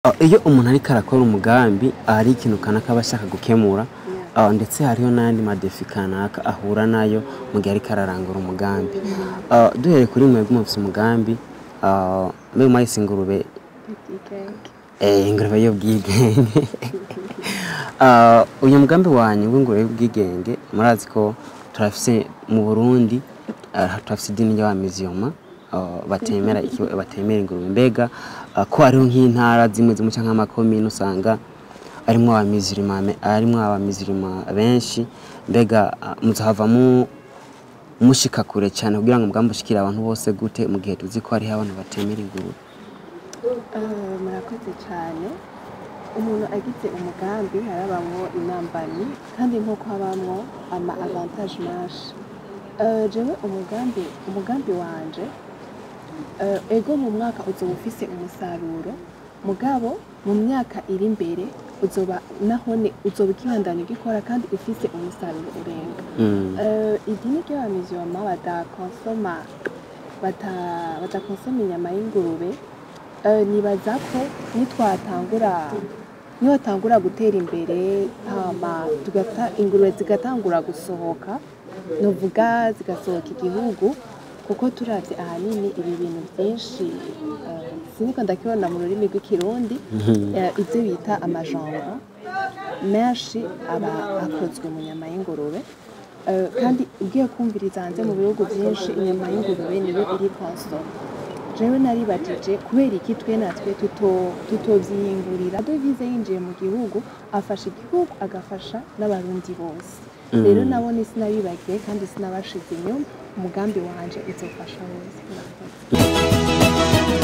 Iyo umuntu ariko arakora umugambi, hari ikintu kanaka aba ashaka gukemura, ndetse hariho n'ayandi ma défis kanaka ahura nayo mu gihe ariko ararangura umugambi. Duhereye kuri mwebwe mufise umugambi, mbe mwahise ingurube? Ingurube y'ubwigenge. Uyu mugambi wanyu w'ingurube y'ubwigenge, murazi ko turafise mu Burundi, turafise idini ry'abamiziyoma batemera batemera ingurube. Mbega ko hariho nk'intara zimwe zimwe canke amakomine usanga arimwo abamizirima benshi, mbega muzohava mushika kure cyane kugira ngo umugambi ushikire abantu bose gute, mu gihe tuzi ko hariho abantu batemera ingurube? Murakoze cyane. Umuntu agize umugambi harabamwo intambamyi, kandi nk'uko habamwo ama avantage menshi. Jewe umugambi wanje, ego, mu mwaka uzoba ufise umusaruro, mugabo mu myaka iri imbere uzoba nahone uzoba ukibandanya ugikora kandi ufise umusaruro urenga. Idini ry'abamiziyoma badakonsoma, badakonsoma inyama y'ingurube, nibaza ko nitwatangura gutera imbere, hama tugata ingurube zigatangura gusohoka, novuga zigasohoka igihugu, kuko turavye ahanini ibi bintu byinshi, siniko ndakibona mu rurimi rw'Ikirundi, ibyo bita ama jambon menshi aba akozwe mu nyama y'ingurube. Kandi ugiye kumviriza hanze mu bihugu byinshi, inyama y'ingurube niyo iri consommée. Jewe naribajije kubera iki twe natwe tutovyiyingurira. Devise yinjiye mu gihugu, afasha igihugu, agafasha n'Abarundi bose. Rero nabone sinabibagiye kandi sinabashize inyuma. Umugambi wanje uzofasha bose. Murakoze.